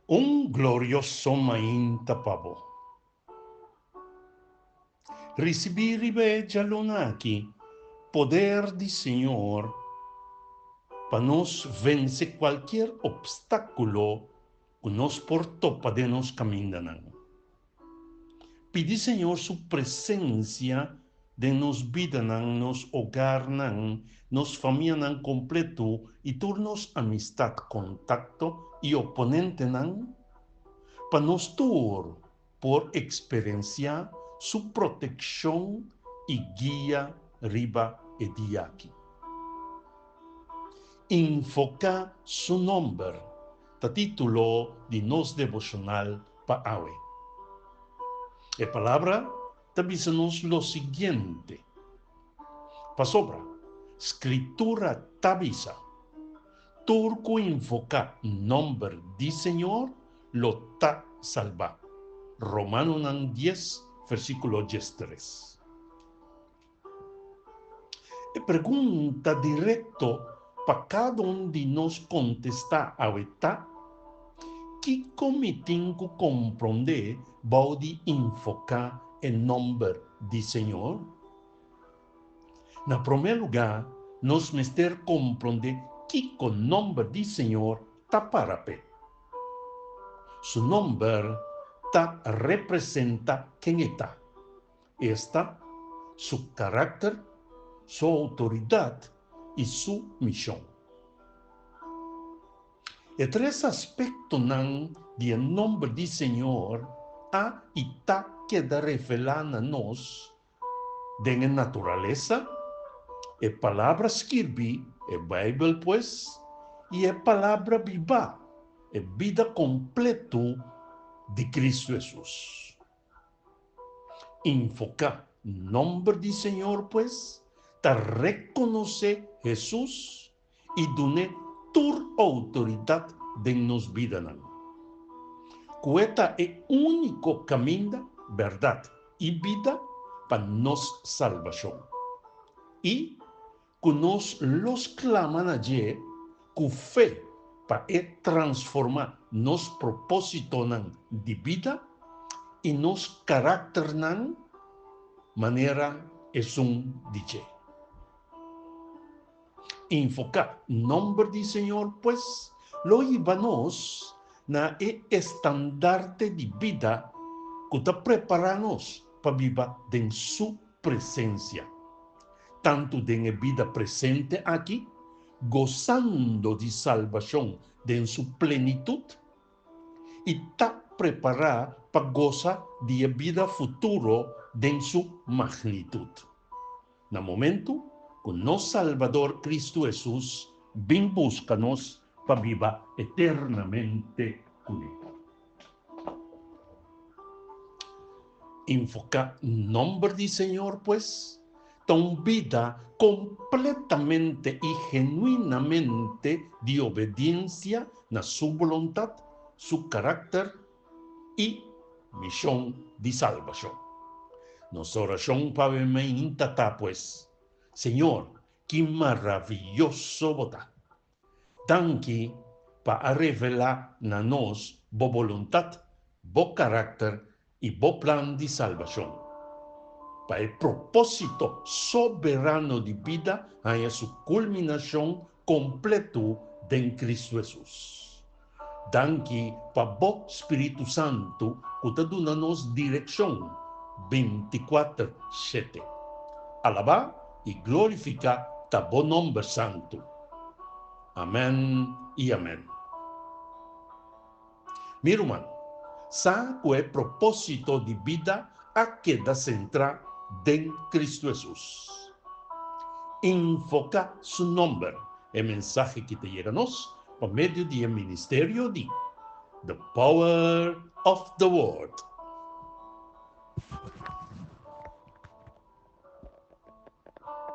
Un glorioso mainta pa bo. Risibí riba e djaluna aki poder di Señor pa nos vense kualkier opstákulo ku nos por topa den nos kamindanan. Pidi Señor su presensia den nos bidanan, nos hogarnan, nos famianan kompleto i tur nos amistat, kontakto i oponentenan, pa nos tur por eksperensiá su protekshon i guia riba e dia aki. Invoká su nòmber ta título di nos devoshonal pa awe. E palabra ta bisa nos lo siguiente, Pasobra Skritura ta bisa, Tur ku invoká nòmber di Señor lo ta salbá. Romanonan dies, versíkulo diestres. E pregunta direkto pa kada un di nos kontestá awe ta, Kiko mi tin ku komprondé bou di invoká e nòmber di Señor? Na promé lugá, nos mester komprondé kiko nòmber di Señor ta para p'e. Su nòmber ta representá ken e ta. Esta, su karakter, su outoridat i su mishon. E tres aspektonan di e nòmber di Señor a i ta keda revelá na nos den e naturalesa, e Palabra skirbí, e Beibel pues, i e Palabra bibá, e bida kompleto di Kristu Hesus. Invoká nòmber di Señor pues ta rekonosé Hesus i dun'é tur outoridat den nos bidanan. Ku e ta e úniko kaminda, bèrdat i bida pa nos salbashon. I Ku nos lo sklama na dje ku fe pa e transformá nos propósitonan di bida i nos karakternan manera esun di dje. Invoká nòmber di Señor, pues, lo hiba nos na e estandarte di bida ku ta prepará nos pa biba den Su presensia, tantu den e bida presente aki, gosando di salbashon den su plenitut, i ta prepará pa gosa di e bida futuro den su magnitut. Na momentu ku nos Salbador Kristu Hesus bin buska nos pa biba eternamente kuné. Invoká nòmber di Señor, pues, ta un bida kompletamente i genuinamente di obediensia na Su boluntat, Su karakter i mishon di salbashon. Nos orashon pa e mainta ta, pues, Señor, ki maravioso Bo ta! Danki pa a revelá na nos Bo boluntat, Bo karakter i Bo plan di salbashon. Pa e propósito soberano di bida haña su kulminashon kompletu den Kristu Hesus. Danki pa Bo Spiritu Santu ku ta duna nos direkshon bintikuater shete. Alabá i glorifiká ta Bo nòmber santu. Amèn i amèn. Mi ruman, sa ku e propósito di bida a keda sentrá den Kristu Hesus. Invoká Su nòmber, e mensahe ki ta yega nos pa medio di e ministerio di The Power of the Word.